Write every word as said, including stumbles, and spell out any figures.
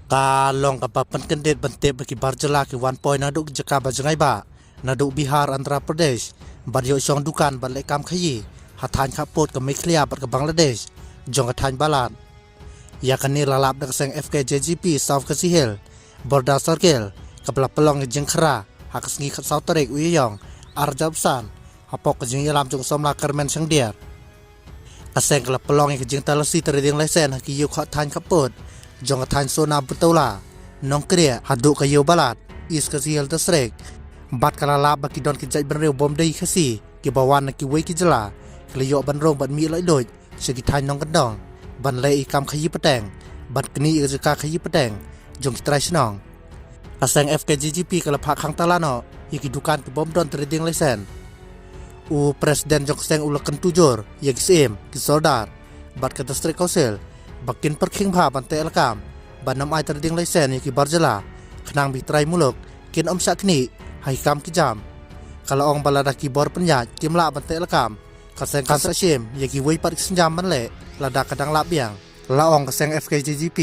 Ka long kaba pynkyndit ban tip ba ki bar jylla ki wan poi naduh ki jaka ba jngai ba naduh Bihar, Andhra Pradesh, ban ïoh shong dukan ban leh kam khaïi ha thaiñ khappud ka Meghalaya bad ka Bangladesh jong ka thaiñ Balat. Ïa kane la lap da ka seng F K J G P South Khasi Hills Border Circle, kaba la pynlong ïa ka jingkhra ha ka sngi khatsaw tarik u Ïaïong arhajar arphew san, hapoh ka jingïalam jong u samla Kyrmen Shangdiar. Ka seng ka la pynlong ïa ka jingtalasi trading license ha ki ïew kha thaiñ khappud jong ka thaiñ Sona Butawla, Nongkriah haduh ka ïew Balat, East Khasi Hills District. Bad ka la lap ba ki don ki jaitbynriew bym dei Khasi kiba wan na kiwei ki jylla, ki la ïoh ban rung ban mih laitluid sha ki thaiñ nongkyndong ban leh ïa ki kam khaïi pateng, ban knieh ïa ka jaka khaïi pateng jong ki trai shnong. Ka seng F K J G P ka la phah khang tala noh ïa ki dukan ki bym don trading license. U President jong ka seng u la kyntu jur ïa ki syiem, ki sordar bad ka District Council ba kin pyrkhing bha ban teh lakam ban ym ai trading license ïa ki bar jylla, khnang ba ki trai muluk kin ym shah knieh ha ki kam ki jam. Ka la ong ba lada ki bor pynïaid kim lah ban teh lakam, ka seng kan sa shim ïa kiwei pat ki sienjam ban leh lada ka dang lah biang, la ong ka seng F K J G P.